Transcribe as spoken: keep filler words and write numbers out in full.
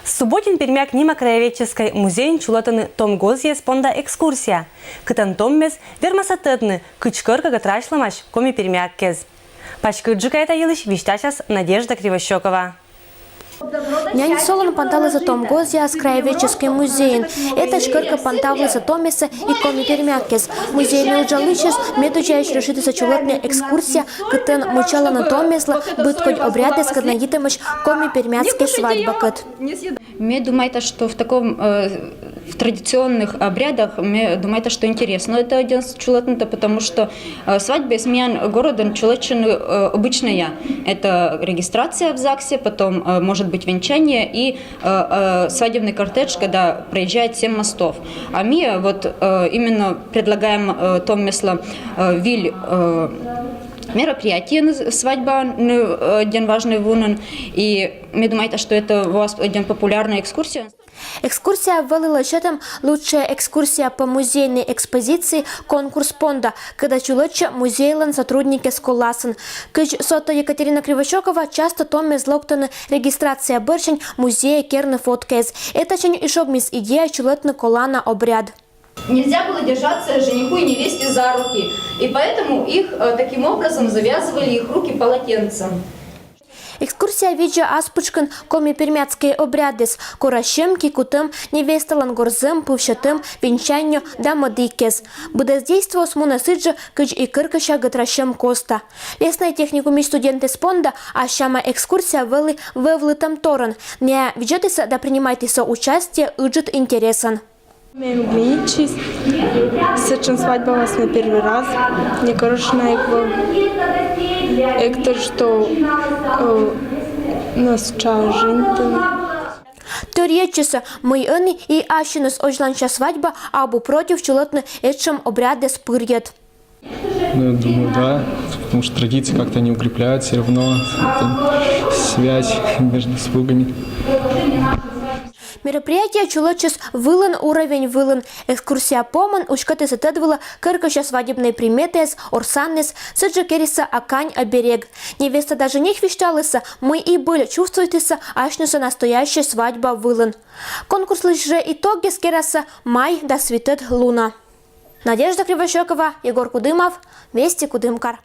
Субботин Пермяк нима краеведческой музейын чулӧтӧны том гозъяс понда экскурсия, кытӧн томмес вермас ӧтнӧ, кыдз кӧркӧ гӧтрачлӧмаӧсь коми-пермяккез. Паськыдджыка этайылысь висьтасяс Надежда Кривощёкова. Нянь солӧн панталісны том гозъяс краеведческой музейын. Этаысь кӧркӧ панталісны томмес и коми-пермяккез. Музейын уджалысьяс медодзаысь решитісны чулӧтны экскурсия, кытӧн мыччалӧны томмеслы быдкодь обрядъяс, кӧдна йитӧмаӧсь коми-пермяцкӧй свадьбакӧд. Ме думайта, что в таком, э, в традиционных обрядах, ме думайта, что интересно это аддзан чулӧтны, потому что, э, свадьбаыс миян городын чулӧччӧны, э, обычнӧя. Это регистрация в ЗАГСе, потом, э, может быть венчание и, э, э, свадебный кортеж, когда проезжает семь мостов. А ми вот, э, именно предлагаем, э, томмеслы, э, выль, э, мероприятие, свадьба, э, аддзан важнӧй вунӧн. И ме думайта, что это у вас аддзан популярная экскурсия. Экскурсия вӧлі лӧсьӧдӧма «Лучшая экскурсия по музейной экспозиции» конкурс понда, кӧда чулӧччӧ музейлӧн сотрудникъяс коласын. Кыдз содтӧ Екатерина Кривощёкова, часто томмес локтӧны регистрация бӧрсянь музейӧ керны фоткаяс. Этасянь и шогмис идея чулӧтны колана обряд. Нельзя было держаться жениху и невесте за руки, и поэтому их, э, таким образом завязывали их руки полотенцем. Экскурсия видзӧ ас пычкын коми-пермяцкӧй обрядъяс: корасьӧм, ки кутӧм, невесталӧн горзӧм, пывсьӧтӧм, венчанье да мӧдікӧс. Быдӧн действиеыс мунӧ сідзжӧ, кыдз и кӧркӧся гӧтрасьӧм коста. Лесной техникумысь студентъяс понда ас сяма экскурсия вӧлі вӧвлытӧм торйӧн. Найӧ видзӧдісны да принимайтісны участие ыджыд интересӧн. Ме Гминичис, сэтшӧм свадьбаыс ме первый раз, некорошна эг вӧв. Эг тӧд, что, э, нас ча женитӧны. Тӧрӧдчисны, мый ӧні и ассьыныс озьланся свадьба абу против чулӧтны этшӧм обрядъяс пырйӧд. Ну, я думаю, да, потому что традиции как-то не укрепляют, все равно там связь между супругами. Мероприятие чулӧччис вылын, уровень вылын. Экскурсия помын уськӧдісны тӧд вылӧ кӧркӧся свадебнӧй приметаяс, орсанъяс, сідзжӧ керисны акань оберег. Невеста да жених висьталісны, мый и выль чувствуйтісны асьнысӧ настоящӧй свадьба вылын. Конкурслысь жӧ итогъяс керасны май дас витӧд лунӧ. Надежда Кривощёкова, Егор Кудымов, «Вести Кудымкар».